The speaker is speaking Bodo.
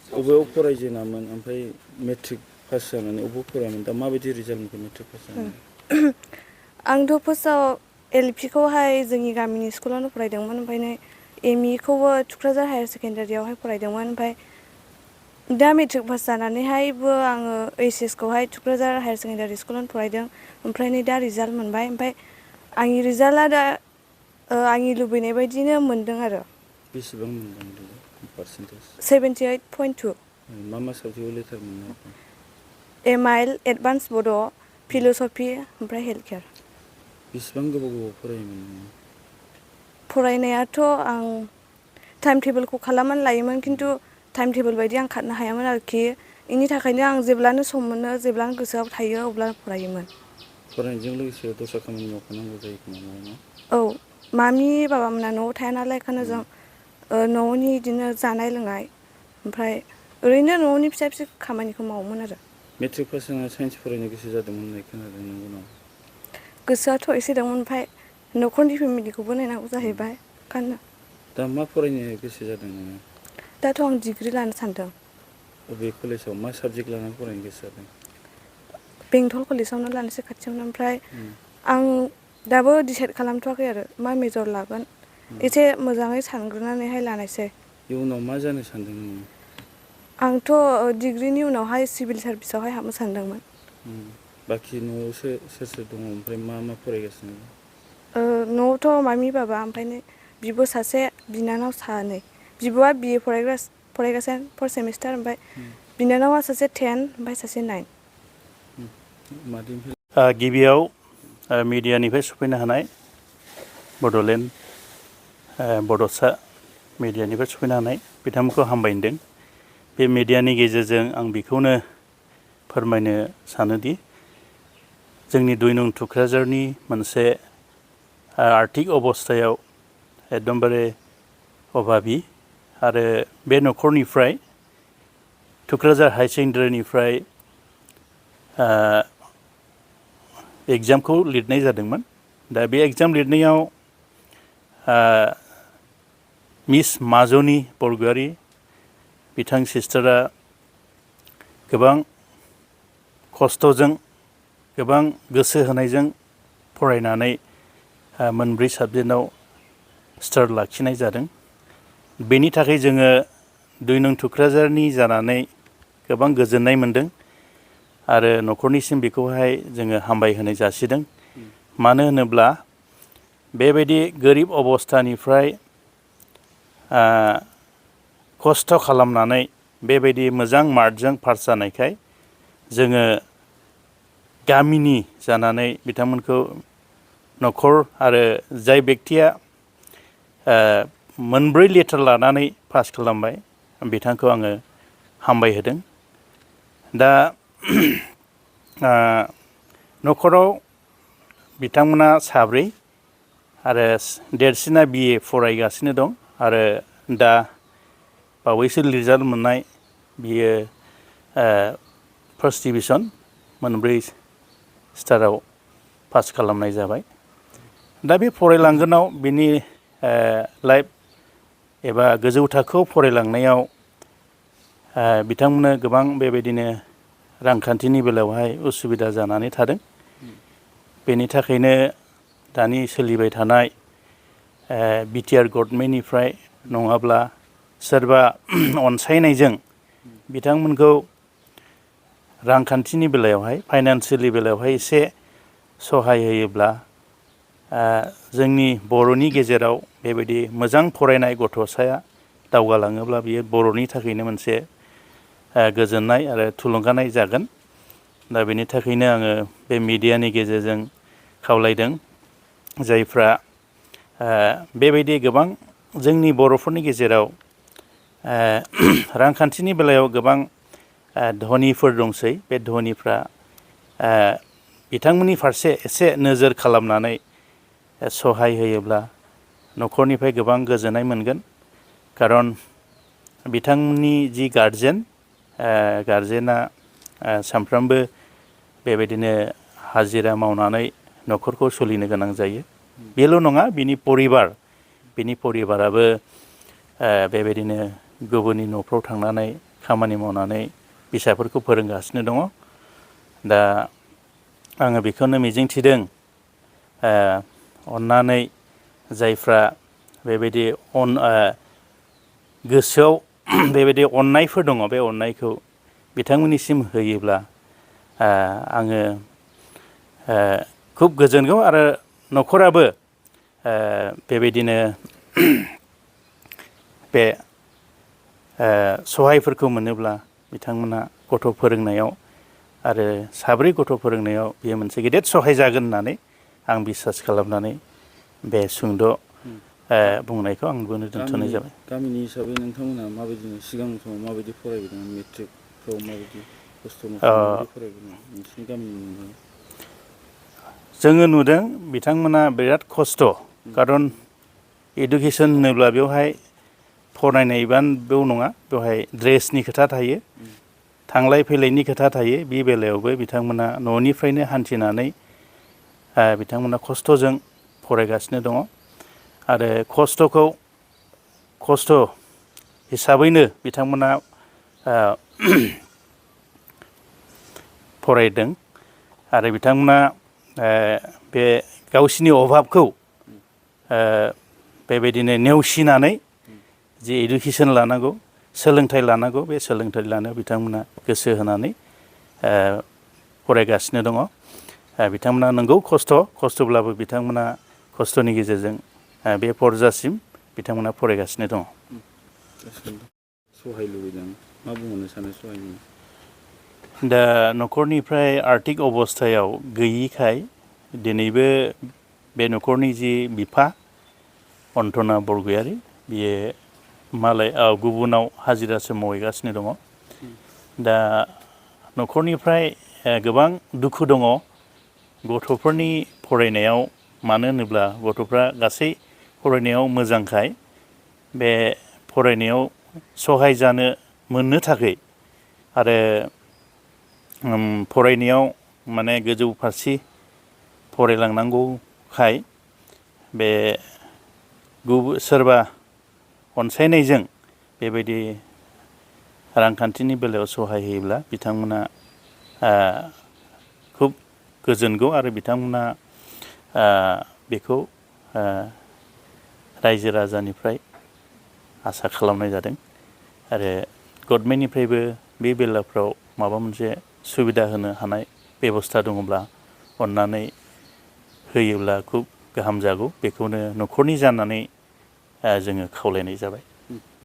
अबेयाव फरायजेनामोन ओमफ्राय मेट्रिक पास जानानै अबाव फरायामोन दा माबायदि रिजाल्ट मोनखो मेट्रिक पास जानानै? आंथ' फार्स्टआव LP खौहाय जोंनि गामिनि स्कुलावनो फरायदोंमोन ओमफ्राय एम इ खौबो थुक्राझार हायार सेकेन्डारियावहाय फरायदोंमोन ओमफ्राय दा मेट्रिक पास जानानैहायबो आङो HS खौहाय थुक्राझार हायार सेकेन्डारि स्कुलावनो फरायदों ओमफ्राय नै दा रिजाल्ट मोनबाय ओमफ्राय आंनि रिजाल्टआ दा आंनि लुबैनाय बायदिनो मोनदों आरो। बेसेबां मोनदों पारसेन्टेज? 78.2। मा मा साबजेक्टआव लेटार मोननो हाखो? MIL एडभान्स बड', फिल'सफि ओमफ्राय हेल्थ केयार। बेसिबां गोबाव गोबाव फरायोमोन नोङो? फरायनायाथ' आं टाइम टेबोलखौ खालामनानै लायोमोन खिन्थु टाइम टेबोल बायदि आं खारनो हायामोन आरोखि बेनि थाखायनो आं जेब्लानो सम मोनो जेब्लानो गोसोआव थायो अब्लानो फरायोमोन। फरायनायजों लोगोसे दस्रा खामानि मावफानांगौ जायो खोमा ना? औ मामि बाबामोना न'आव थाया नालाय बेखायनो जों न'नि बिदिनो जानाय लोंनाय ओमफ्राय ओरैनो न'नि फिसा फिसौ खामानिखौ मावोमोन आरो। मेट्रिक पास जानानै साइन्स फरायनो गोसो जादोंमोन होननाय खोनादों नंगौ नामा? गोसोआथ' एसे दंमोन ओमफ्राय न'खरनि फेमिलिखौबो नायनांगौ जाहैबाय ओंखायनो। दा मा फरायनो गोसो जादों नोङो? दाथ' आं डिग्रि लानो सानदों। बबे कलेजाव मा साबजेक्ट लानानै फरायनो गोसो जादों? बेंटल कलेजावनो लानोसै खाथियावनो ओमफ्राय आं दाबो डिसाइद खालामथ'वाखै आरो मा मेजर लागोन एसे मोजाङै सानग्रोनानैहाय लानायसै। इयुनाव मा जानो सानदों नोङो? आंथ' डिग्रिनि उनावहाय सिभिल सार्भिसावहाय हाबनो सानदोंमोन। बाखि न'आवसो सोर सोर दङ ओमफ्राय मा मा फरायगासिनो? न'आवथ' मामि बाबा ओमफ्राय बिब' सासे बिनानाव सानै। बिब'आ BA फरायगासिनो फार्स्ट सेमिस्टार ओमफ्राय बिनानावा सासे 10 ओमफ्राय सासे 9। गिबियाव मिडियानिफ्राय सफैनो हानाय बड'लेण्ड बड'सा मिडियानिफ्राय सफैनो हानाय बिथांमोनखौ हामबाय होनदों। बे मिडियानि गेजेरजों आं बेखौनो फोरमायनो सानोदि जोंनि 2 नं थुक्राझारनि मोनसे आर्थिक अबस्थायाव एकदमबारे अभाबि आरो बे न'खरनिफ्राय थुक्राझार हाई सेकेन्डारिनिफ्राय एग्जामखौ लिरनाय जादोंमोन। दा बे एग्जाम लिरनायाव मिस माजनि बरगयारि बिथां सिस्टारा गोबां खस्थ'जों गोबां गोसो होनायजों फरायनानै मोनब्रै साबजेक्टआव स्टार लाखिनाय जादों। बेनि थाखाय जोङो 2 नं थुक्राझारनि जानानै गोबां गोजोननाय मोनदों आरो न'खरनिसिम बेखौहाय जोङो हामबाय होनाय जासिदों। मानो होनोब्ला बेबायदि गोरिब अबस्थानिफ्राय खस्थ' खालामनानै बेबायदि मोजां मार्कजों पास जानायखाय जोङो गामिनि जानानै बिथांमोनखौ न'खर आरो जाय बेक्तिया मोनब्रै लेटार लानानै पास खालामबाय बिथांखौ आङो हामबाय होदों। दा न'खराव बिथांमोना साब्रै आरो देरसिना BA फरायगासिनो दं आरो दा बावैसो रिजाल्ट मोननाय बियो फार्स्ट डिभिसन मोनब्रै स्टाराव पास खालामनाय जाबाय। दा बे फरायलांगोनाव बिनि लाइफ एबा गोजौ थाखोआव फरायलांनायाव बिथांमोननो गोबां बेबायदिनो रांखान्थिनि बेलायावहाय उसुबिदा जानानै थादों। बेनि थाखायनो दानि सोलिबाय थानाय BTR गभर्नमेन्टनिफ्राय नङाब्ला सोरबा अनसायनायजों बिथांमोनखौ रांखान्थिनि बेलायावहाय फाइनान्सियेलि बेलायावहाय एसे सहाय होयोब्ला जोंनि बर'नि गेजेराव बेबायदि मोजां फरायनाय गथ'साया दावगालाङोब्ला बियो बर'नि थाखायनो मोनसे गोजोननाय आरो थुलुंगानाय जागोन। दा बेनि थाखायनो आङो बे मिडियानि गेजेरजों खावलायदों जायफ्रा बेबायदि गोबां जोंनि बर'फोरनि गेजेराव रांखान्थिनि बेलायाव गोबां धनिफोर दंसै बे धनिफ्रा बिथांमोननि फारसे एसे नोजोर खालामनानै सहाय होयोब्ला न'खरनिफ्राय गोबां गोजोननाय मोनगोन। खारन बिथांमोननि जि गारजेना सानफ्रोमबो बेबायदिनो हाजिरा मावनानै न'खरखौ सोलिनो गोनां जायो। बेल' नङा बिनि परिबाराबो बेबायदिनो गुबुननि न'फ्राव थांनानै खामानि मावनानै फिसाफोरखौ फोरोंगासिनो दङ। दा आङो बेखौनो मिजिंथिदों अननानै जायफ्रा बेबायदि गोसोआव बेबायदि अननायफोर दङ बे अननायखौ बिथांमोननिसिम होयोब्ला आङो खुब गोजोनगौ आरो न'खराबो बेबायदिनो बे सहायफोरखौ मोनोब्ला बिथांमोना गथ' फोरोंनायाव आरो साब्रै गथ' फोरोंनायाव बेयो मोनसे गेदेर सहाय जागोन होननानै आं बिसास खालामनानै बे सुंद' बुंनायखौ आं बेयावनो दोनथ'नाय जाबाय। गामिनि हिसाबै नोंथांमोना माबायदि सिगां समाव माबायदि फरायबोदोंमोन मेट्रिकफ्राव माबायदि खस्थ' मस्थ' माबायदि फरायबोदोंमोन नोंसिनि गामिनि? जोङो नुदों बिथांमोना बिराद खस्थ', खारन इडुकेसन होनोब्ला बेवहाय फरायनायबाल' नङा, बेवहाय ड्रेसनि खोथा थायो, थांलाय फैलायनि खोथा थायो। बे बेलायावबो बिथांमोना न'निफ्रायनो हान्थिनानै बिथांमोना खस्थ'जों फरायगासिनो दङ आरो खस्थ' हिसाबैनो बिथांमोना फरायदों आरो बिथांमोना बे गावसिनि अभाबखौ बेबायदिनो नेवसिनानै जि इडुकेसन लानांगौ, सोलोंथाइ लानांगौ, बे सोलोंथाइ लानायाव बिथांमोना गोसो होनानै फरायगासिनो दङ। बिथांमोना नंगौ खस्थ'ब्लाबो बिथांमोना खस्थ'नि गेजेरजों बे फरजासिम बिथांमोना फरायगासिनो दङ। सहाय लुबैदों, मा बुंहरनो सानो सहायनि? दा न'खरनिफ्राय आर्थिक अबस्थायाव गैयिखाय दिनैबो बे न'खरनि जि बिफा अन्थना बरगयारी, बियो गुबुनाव हाजिरासो मावहैगासिनो दङ। दा न'खरनिफ्राय गोबां दुखु दङ गथ'फोरनि फरायनायाव, मानो होनोब्ला गथ'फ्रा गासै फरायनायाव मोजांखाय बे फरायनायाव सहाय जानो मोननो थाखाय आरो फरायनायाव माने गोजौ फारसे फरायलांनांगौखाय बे सोरबा अनसायनायजों बेबायदि रांखान्थिनि बेलायाव सहाय होयोब्ला बिथांमोना खुब गोजोनगौ आरो बिथांमोना बेखौ रायजो राजानिफ्राय आसा खालामनाय जादों आरो गभर्नमेन्टनिफ्रायबो बे बेलाफ्राव माबा मोनसे सुबिदा होनो हानाय बेबस्था दङब्ला अननानै होयोब्ला खुब गाहाम जागौ, बेखौनो न'खरनि जानानै जोङो खावलायनाय जाबाय।